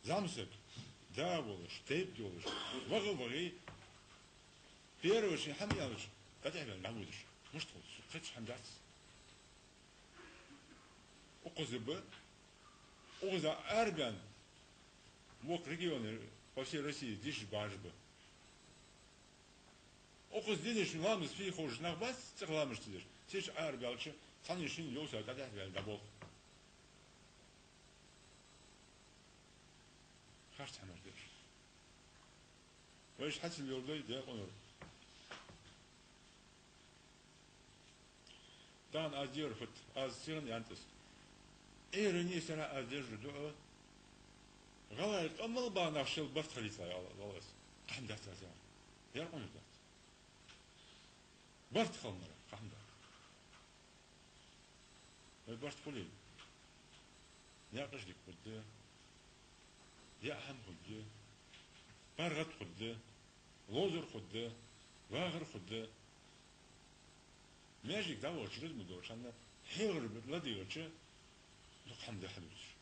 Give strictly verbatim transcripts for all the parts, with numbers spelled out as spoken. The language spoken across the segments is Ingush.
ЗӀамсаг, да волаш, тайпа долаш, ваха-вахе, первый ший хӀама аьлча, дӀатӀехбаьнна дӀаводаш. Мишта хул, кхыча хӀама дац. Укхаза ба, укхаза арабаьнна, вокх регионе, по всей России дешаш багӀаш ба. Укхаза динаш ламаз фу ховш нах бац, цӀагӀа ламаз ца деш. Цу чу арабаьлча, цхьанне шийна йовсар дӀатӀехбаьнна дӀаболх. Харц хӀамаш да уж. Вай уж хьа ца леладой, даькъанар. Тахан аз дер фуд, аз сиха аьннад аз. Ӏуйранна сарахьа аз деш да дуӀа. ГӀалгӀай къамал баха нах шоайла барт хилийта, аьннад аз. Кхы хӀама дац аз аьнна. Даькъанар дац. Барт хила мара, кхы хӀама дац. Вай барт хуле, наькъаш дика хургда, яа хӀама хургья, паргӀата хургда, ловзар хургда, вахар хургда. Маьждиге дӀавахача, рузба долча хана хьехар ладийгӀача, дукха хӀама да хьадувцаш.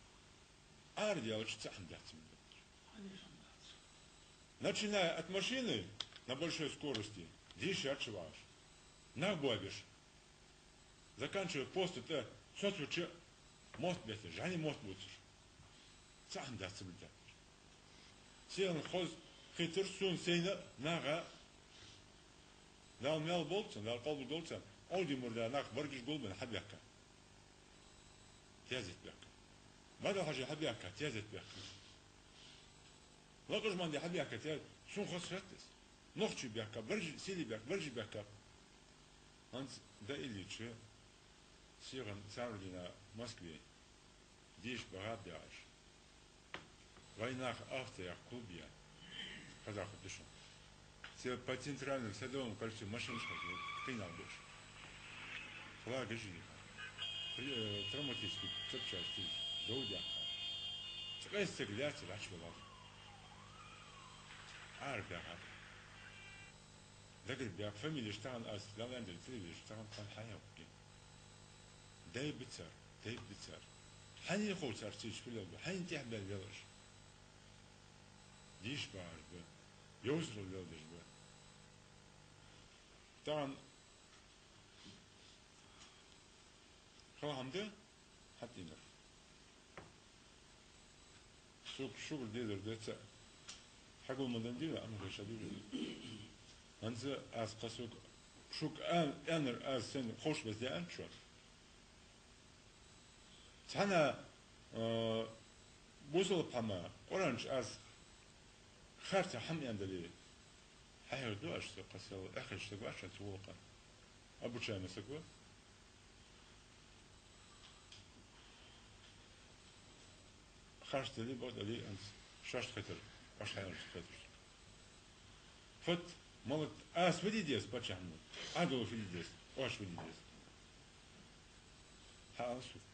Арадаьлча цхьа хӀама дац мел. Начиная от машины на большой скорости, дийша чу вагӀаш, нах боабеш, заканчивая посту тӀа соцавича, мост бетташ, жӀани мост бувцаш. Цхьа хӀама дац мел. Сенна хоза хетар сона, сайна, наха, Дала маьл болба царна, Дала къоабал долда царна, Ӏовдий мурдаш нах баргаш гулбенна хьабаьхка, тезет баьхка. Бадал-Хьажий хьабаьхка, тезет баьхка. Лакхажманди хьабаьхка, тезет. Сона хоза хет из. Нохчий баьхка, баржий, сели баьхка, баржий баьхка. ХӀанз дӀаиллача, сиха царна дийнахьа Москве дийша багӀа баьгӀаш, вай нах авто яха клуб я, хеза хургда шоана. Цу по центральному Садовому кольцу машинаш хоза, кхы нах беш. Флагаш йийха, при-, э, травматический запчасти, дов даьккха. Цкъа а саг лаьца лаьча велар. Ара баьгӀа. Дагара баьгӀа, фамилеш тахан аз, Дала аьннадале, телевизоре тахан тхона хьахьокхаргья. Дай ба цар, тайпа да цар. Хьанна хов цар цу чу фу леладу, хьанна тӀехьа баьнна лелаш? Дийша багӀаш ба, йовсарал леладеш ба. Тахан хала хӀама да, хьатӀаийна. Сога шугара дезар да цаӀ. Хьагул ма дан дийла, амма вай ша дийла. ХӀанз аз кхы сога, шуга а-, аьннар аз сайна ховш бесса да аьннад шоана. Цхьана, э, бусалба хӀама, Къуръан чу аз харца хӀама аьннадале, хьехар ду аш со, кхы сел эхь хеташ саг вац шоана цу гӀулакха. Обучаемый саг ва. Харц дале, бакъ дале, хӀанз шоашта хетар, оаш хьаьнарашта хетар. Фат, малат, аз фу де деза, паччахьалкхе, Ӏадал фу де деза, оаш фу де деза. Хьаала сога.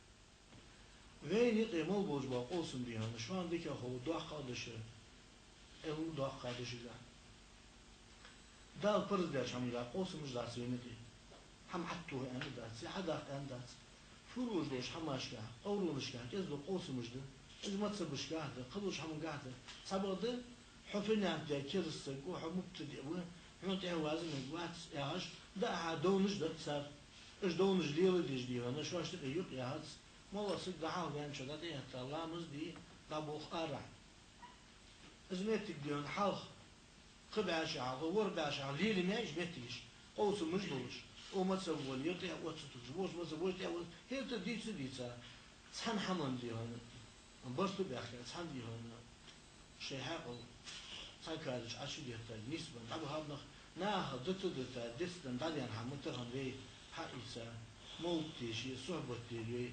Вайна юкъе мел болаш бола къовсам, дий хьона, шоана дика хов доккха а да шо, Ӏилма доккха а да шуга. Дала парз даьча хӀамангахьа къовсамаш дац вайна юкъе. ХӀама хьатоха аьнна дац, е хьадаккха аьнна дац. Фуруж долча хӀамашка, къовронашка кӀезига къовсамаш да. Из мазхӀабашка да, кхыдолча хӀамангахьа да. Цхьабакъда, хьо финант да, кераста саг ва, хьо мубтадиӀ ва, хьона тӀехьа вазаниг вац яхаш, даа хьа довнаш да цар. Уж довнаш леладеш, дий хьона, шоашта юкъе юкъ яхац. МоллагӀа саг дӀахьалха ваьннача дӀа тӀехӀетта, ламаз де, дӀаболх арахьа. Из моттиг, дий хьона, хьалха, кхы бӀаь шу хьалха, ворхӀ бӀаь шу хьалха лелае ма яй уж моттигаш, къовсамаш долаш. Укх мазхӀаб вола тӀехьа оццу тӀа, вокх мазхӀаб вола тӀехьа оццу, хӀаьта дийца, дийца. Цхьан хӀаман, дий хьона, барт баьхкар, цхьан, дий хьона, шоай хьаькъал цхьан кара чу Ӏочудетта, нийсбенна дӀабахаб нах, наха дита, дита, дицденна дӀадаьнна хӀама тахан вай хьаийца, мовлат дийша, сухьбат де вай,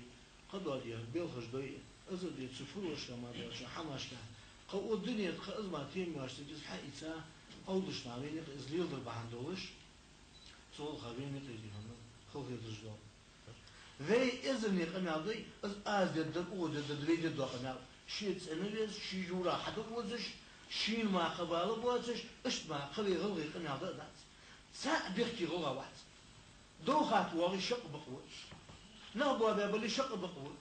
кхыдола, дий хьона, белхаш дой, из а де, цу фурожашка мара долча хӀамашка, кхы укх дунен тӀа кхы из мара тема йоацаш цига из хьаийца, Ӏовдалча наха вайна юкъе из леладар бахьан долаш, цу гӀулакха вайна юкъе, дий хьона, хала хеташ дола. Вай эзарнеи къамаьл дой, из аз дергдар, укхо дергдар, вай дергдола къамаьл. Ше цӀена веза, ше юрта хьадувцаш, шийна мара кхы бала боацаш, иштта мара кхы вай гӀалгӀай къамаьл да а дац. ЦаӀ бехке гӀалгӀа вац. Дов хатта воагӀе шаккхе бакъ ва. Нах боабаь бале шаккхе бакъ ва.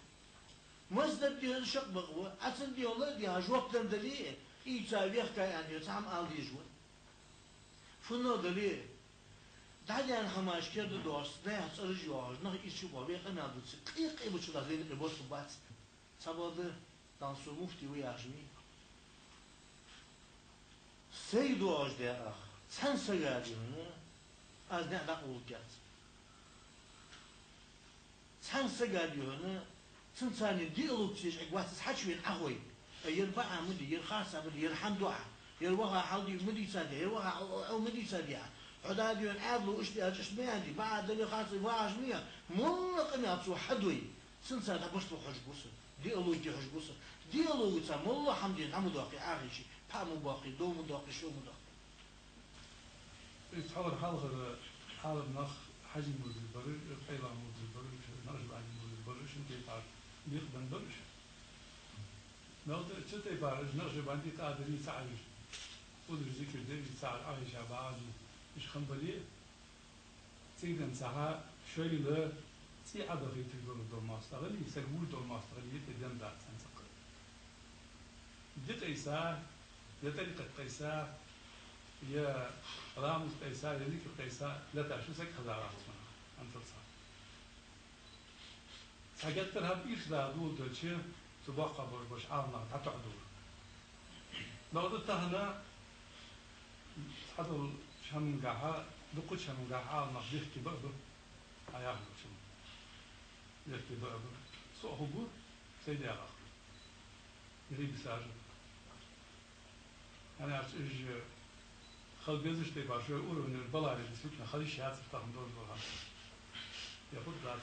Масса дар деза шакъ бакъ ва, Ӏа цун дегӀа ла а дийхьа, жоп денна дале а, ийца вехкай аьнна, цхьа хӀама ала дезаш ва. ФуннагӀа дале а, дӀадаьнна хӀамаш керда доацаш, наьха цӀераш йоагӀаш, нах ирча боху, вай къамаьл дувцаш, къе-къе бучу лазийна къе босса бац. Цхьабакъда, Дала со муфти ва яхаш ма йий. Сайга доагӀаш да ах, цхьан сага дийхьа, аз наӀ дӀакъовларгьяц. Цхьан сага дийхьа, цунца диалог ца еш Ӏергвац из хьачувена Ӏа хой. Э, ер бакъ ма дий, ер харц ма дий, ер хӀана ду Ӏа, ер ваха хьал дий ма дийцадий, ер ваха Ӏо ма дийцадий Ӏа. Хьо да дийхьа Ӏаьдало иштта аьлча, иштта ма аьннадий, бакъ а дале харц а вагӀаш ма я, молла къамаьл цо хьадой. Цунца дӀа башха хьожаргва со, диалоге хьожаргва со. Диалогаца молла хӀама де дӀа ма доаккхий Ӏохайча, пхьа ма боаккхий, дов ма доаккхий, шо ма доаккхий. Из тхьовра хьалхара Ӏаламнах, Хьажий мурдаш бараш, Къайлагӏа мурдаш бараш, Накъшбандий мурдаш бараш, шин тайпара декъа бенна бараш. Мел дар цу тайпара, Накъшбандий, Къадирий, ца Ӏаш, Къудра зикар деш, ца Ӏаш, Ӏохайша багӀаш, уж хинна бале а, цига денз цхьа шоайла цӀий Ӏодахийтаргдола моастагӀал, саг вувргдола моастагӀал тӀаденна дац цхьан цӀаккха. Ди къийса, е тӀарикъат къийса, е ламаз къийса, е зикар къийса латаш саг хеза вац цунах, хӀанзалца. Цхьа геттара хӀама ирча да доладелча, цу боккхагӀбараш болча Ӏаламнаха дӀатохаргда. Бакъда тахан цхьадолча хӀамангахьа, дукхача хӀамангахьа Ӏаламнах бехке ба а ба, Ӏа яхача хӀаман бехке ба а ба. Со а хургва, сай дегӀах. Ерриг бисажа. ХӀана аьлча уж хила безаш тайпара шоай уровнера баларий, действительно, хила йиш яцар тахан долаш дола хӀама. Е хургдац.